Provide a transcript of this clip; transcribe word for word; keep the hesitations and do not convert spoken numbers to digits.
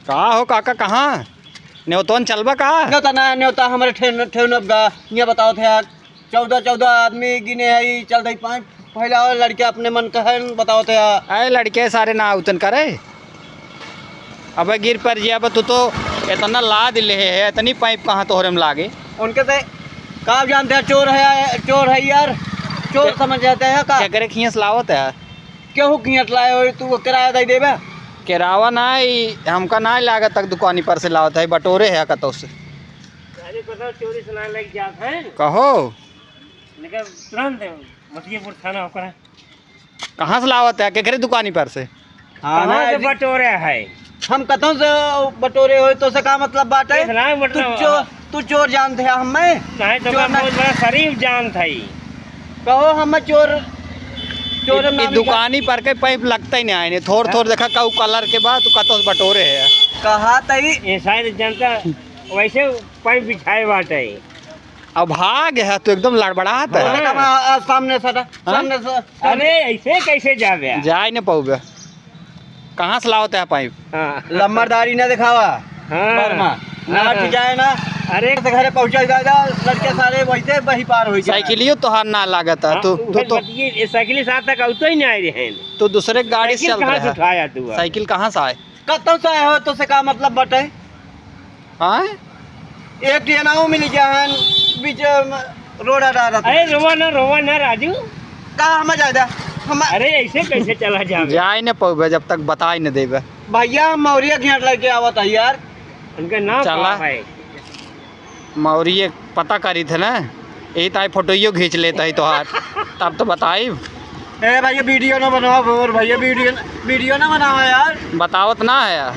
का हो काका, कहाँ? नेवतवन चलबा का? नेवता ना, नेवता हमरे ठेन-, ठेहुनब गा। ये बताओ थे यार, चौदह, चौदह आदमी गिने है, ई चल दई पाइप फैलाओ, लड़के अपने मन का है, बताओ थे यार। अरे लड़के सारे ना उतन करे। अबे गिर पर जिया, अब तू तो इतना लाद ले है, इतनी पाइप कहाँ तोहरे में लागे? उनके से का जानते हैं, चोर है, चोर है यार, चोर के-, समझ जाते हैं का? केकरे खियस लावत है? केहू कियत लाए होई, तू किराया दे देबे? किरावा ना, ई हमका ना लागत तक दुकानी पर से लावत है, बटोरे है कतौ से। अरे, बताओ, चोरी से ना लग जात है। कहो। लेकिन तुरंत मतियापुर थाना ओकरा। कहाँ से लावत है? केकरे दुकानी पर से? हाँ, कहाँ ना, से जी। बटोरे है? हम कतौ से बटोरे होई, तो से का मतलब बात है? इतना तू मतलब चो-, तू चोर जानत है हमें? नहीं, तो चोर का ना। बहुत बड़ा शरीफ जानत है। कहो हम चोर, चोर ई, ई नाम दुकानी पर के पाइप लगता ही नहीं आए, थोड़, थोड़ हाँ। देखा का कलर के बाद, तू कतौ से बटोरे है। कहा तई। ये शायद जनता वैसे पाइप बिछाए बाटे। अब भाग है, तू एकदम लड़बड़ात है। हाँ। आ, आ, सामने से हटा, हाँ? सामने से। अरे, ऐसे कैसे जाबे? जाए न पाउबे। कहाँ से लावत है पाइप? हाँ। लम्बरदारी ना दिखावा। हाँ। वर्मा, हाँ, नाट हाँ। जाए ना। अरे। तो घरे पहुँचा जाएगा, लड़के सारे वैसे वही पार हो जाए। साइकिलियो तोहार ना लागत है, हाँ, तू, तू उहे तो बतिये, ये साइकिल साथ तक आउतो ही नहीं आए रहे हैं। तू दूसरे गाड़ी से साइकिल चलत कहाँ से रहे। उठाया तू अब? साइकिल कहाँ से आए? कतौ से आए हो, तो से का मतलब बटे? हाँ? एक ठे नाव मिल गया है, बीच, अम, रोड आ रहा था। अरे, रोवा ना, रोवा ना, राजू। का हम जाए दा? हम अरे, ऐसे कैसे चला जावे? जाए न पउबे, जब तक बताए न देबे। भैया, हम मौरिया घेंट लेके आवत है यार। उनका नाम चला। का है? मौरिये पता करी थे ना, यही ताई फोटोइयो खींच लेता है तोहार, तब तो बताई। ए भैया, वीडियो ना बनाओ, और भैया, वीडियो, वीडियो ना बनाओ यार। बतावत ना है यार।